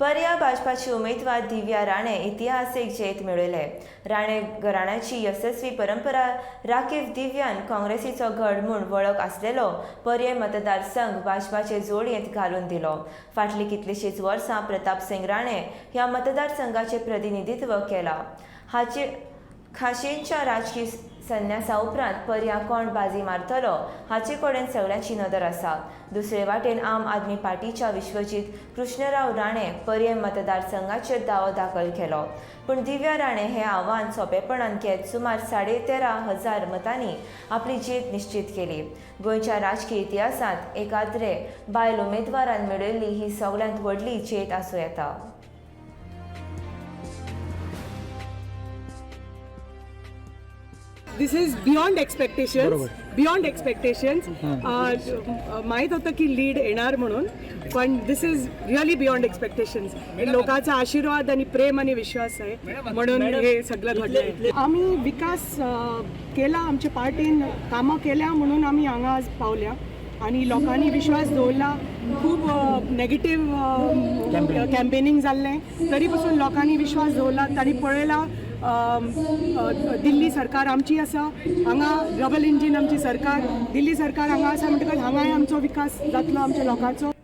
पर्या भाजपाची उमेदवार दिव्या राणे इतिहासीक जैत मेळयले. राणे घराण्याची यशस्वी परंपरा राखीव दिव्यान काँग्रेसीचो गड म्हूण वळख आसलेलो पर्ये मतदारसंघ भाजपाचे जोडयेंत घालून दिलो. फाटलीं कितलींशींच वर्सां प्रतापसिंग राणे ह्या मतदारसंघाचें प्रतिनिधित्व केलां. हाचे खाशेंच्या राजकी संन्यासा उपरांत पर्या कोण बाजी मारतलो हाचे कडेन सगळ्यांची नदर आसा. दुसरे वाटेन आम आदमी पार्टीच्या विश्वजीत कृष्णराव राणे पर्यें मतदारसंघाचेर दावो दाखल केलो, पूण दिव्या राणे हे आव्हान सोंपेपणान घेत सुमार 13,500 मतांनी आपली जीत निश्चित केली. गोंयच्या राजकी इतिहासांत एकाद्रे बायल उमेदवारान मेळयल्ली ही सगळ्यांत व्हडली जैत आसूं येता. This is beyond expectation, beyond expectations. माहीत होतं की लीड येणार म्हणून, पण this is really beyond expectations. लोकांचा आशीर्वाद आणि प्रेम आणि विश्वास आहे म्हणून हे सगळं घडलं. आम्ही विकास केला, आमच्या पार्टीन कामां केल्या म्हणून आमी हांगा आज पावल्या आणि लोकांनी विश्वास दवरला. खूब नेगेटीव कॅम्पेनिंग जाल्लें, तरी पसून लोकांनी विश्वास दवरला. तांणी पळयला, अम, अ, दिल्ली सरकार आमची आसा, हांगा डबल इंजीन आमची सरकार, दिल्ली सरकार हांगा आसा म्हणटकच हांगाय आमचो विकास जातलो आमच्या लोकांचो.